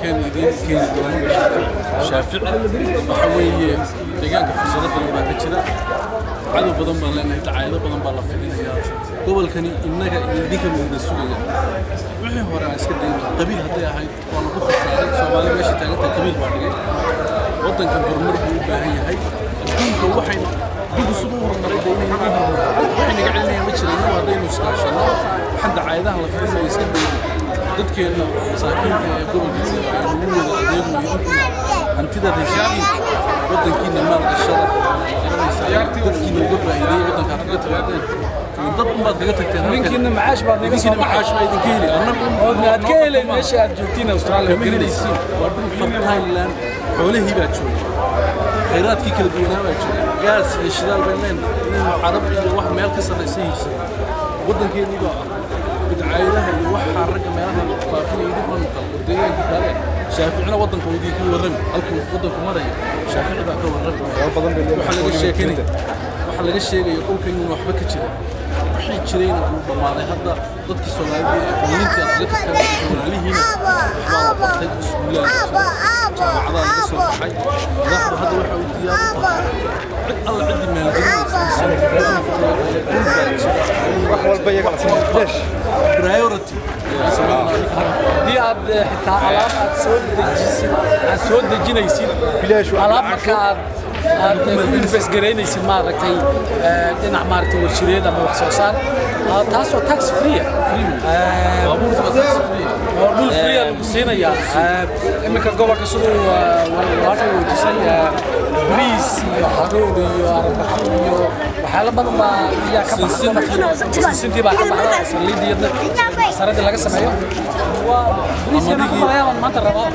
Gobolkeenu idiin keeni doono Shaafici. Waxa weeye deegaanka fursado badan baa ka jira, cadow badan baan leenahay, dacaayado badan baa la fidinayaa. Gobolkani innaga iyo idinka buu idin sugaya. Wixii hore aan iska dayno, qabiil hadday ahayd waa lagu khasaaray. Soomaali meesha taagantahay qabiil baa dhigay. Waddankan horumar buu u baahan yahay. Adduunka waxaynu adduunku siduu u horumaray dee inaynu u horumarno, waxay naga celinayaan ma jira. Innagu haddaynu iskaashanno, waxaan dacaayadaha la fidinayo iska dayno, dadkeenna masaakiinta ee gobolka jooga aynu ugu wada adeegno. Idinkuna hantidaad haysatiin waddankiina maal gashada, garanaysaa, dadkiina uga faa'iideeyey waddankaad kaga timaadeen. Dad unbaad kaga tagteen halkan. Idinkiina macaash baad naga soo idinkiina macaash baa idinka heli, annagu oodna aad ka helayn meesha aad joogtiin Australia kama helaysiin. Waa dhul fertile land, xoolihii baa jooga, khayraadkii kala duwanaa baa jooga, gaas iyo shidaal baan leenahay. Inaynu carab iyo wax meel ka sarraysa hiigsan waddankeennii baa ah. Bidcaayadaha iyo waxaa ragga meelaha faafinaya idinkuna maqal war deegaanka kale. Shaaficina waddanka uu idinka warrami, halkuu waddanku marayo Shaafici baa ka warrami. Waxaa laga sheekanaya, waxaa laga sheegaya dhulka inuun waxba ka jirin, wixii jirayna uu dhammaaday. Hadda dadkii Soomaalida ee qowmintii aad kaga tagteen walaalihiina waxbaa la bartay, iskuullaha jira, jaamacadaha laga soo baxay. Madaxdu hadda waxa u diyaar u tahay cid alla ciddii maalgelinaysa, incentive dhul baa jira, wax walba iyaga la sameeyo bilaash priority ay sameynayaan. Haddii aad xitaa alaab aad soo dejisid, aad soo dejinaysid bilaash wax alaab marka aad ku invest garaynaysid, maaragtay, dhinac, maaragtay, warshadeed ama wax soo saar, taasoo tax free ah. Baabuurta baa tax free. Oo dhul free ah lagu siinayaa. Iminka gobolka siduu walaalka uu tusay, bariis iyo haruur iyo arbaxo iyo waxyaalo badan baa ayaa ka baxa gobolka. Sisintii baa ka baxda, saliidii iyadna saradii laga sameeyo. Waa bariiskana ku malayaa baan maanta rabaa.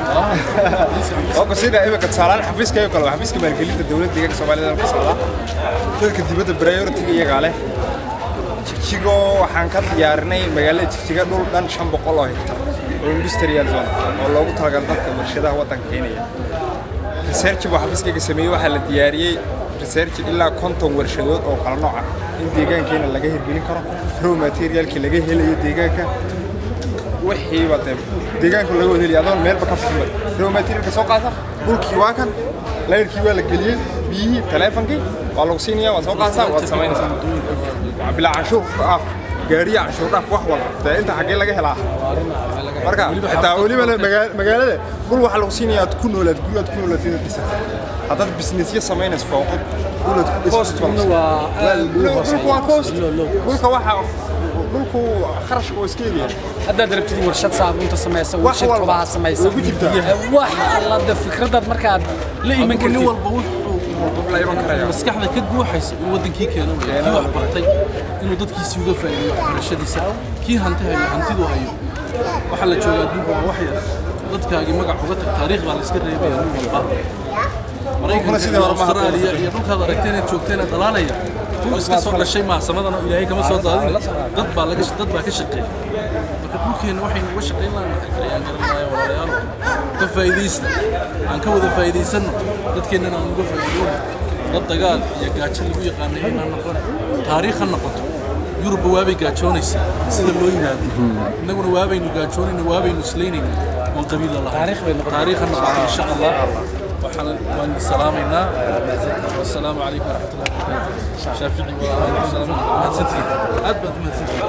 Oo ku sida imika tusaalaan xafiiska iyo kale waa xafiiska maalgelinta dowladda deegaanka Soomaalida ka socda. Dadka dibadda priority iyagaa leh. Jigjigo waxaan ka diyaarinay magaalada Jigjiga dhul dhan 500 oo hektar oo industrial zone oo loogu talagalay dadka warshadaha waddanka keenaya. Research buu xafiiskayga sameeyey, waxaa la diyaariyey research ilaa 50 warshadood oo kala nooc ah in deegaankeena laga hirgelin karo, raw materialkii laga helayo deegaanka, wixiiba dee deegaanka laga wada helaya adoon meelba ka bixin. Ba raw materialka soo qaata, dhulkii waa kan, layrkii waa la geliyey, biyihii, taleefankii waa lagu siinaya, waad soo qaadsaa, waad samaynaysaa. Waa bilaa canshuur dhaaf gaariya, canshuur dhaaf, wax walba. Dee inta xaggee laga helaa marka? Xitaa weliba magaalada dhul waxaa lagu siinaya aad ku noolaad, guri aad ku noolaatid inaad dhisatid. Haddaad businessyo samaynayso, fooqad dhul aad ku dhisatid baa lagu Costna waa aad buu u dhulku waa hooseeyaa. Cost Low, low cost. Dhulka waxa dhulku kharashka oo iska egaya. Haddaad rabtid warshad saabuunta samaysa, wax warshad walba kabaha samaysa, way ku jirtaa. Wax alla de fikradaad markaad la iman Adigu nin kartid walba wuxuu la iman karaya maskaxda ka guuxaysa inuu waddankii keeno weeye. Kii wax bartay inuu dadkiisii uga faa'iideeyo waxbarashadiisa, kii hanti hayo hantidu hayo. Waxaa la joogaa adduunka waa wax yar. Dadkaagii magac uga tag, taariikh baa la iska reebaya nin walba. Maraykanka sidii iyo hore ma Australia iyo dhulkaad aragteen inaad joogteen dhalaalaya, dhul iska soo dhashay maa, samadana Ilaahay kama soo daadin. Dad baa laga dad baa ka shaqeeya. Marka dhulkeenna waxaynu uga shaqayn lahayn ayaan garanayaa. Walaalayaal, ka faa'iidaysta, aan ka wada faa'iidaysanno, dadkeennana aan uga faa'iidoono. Dad dagaal iyo gaajo lagu yaqaanay inaan noqon, taariikh ha noqoto. Yurubba waabay gaajoonaysaa sida loo yimaado, innaguna waabaynu gaajoonayna, waabaynu islaynayna oon qabiil la lahayn. Taariikh bay noqon. Taariikh ha noqoto insha Allah. Waxaan waan idin salaamaynaa. Wassalaamu calaykum waraxmatullahi wabarakaatu. Shaafici waa salaamada, mahadsantihiin, aad baad mahadsantihiin.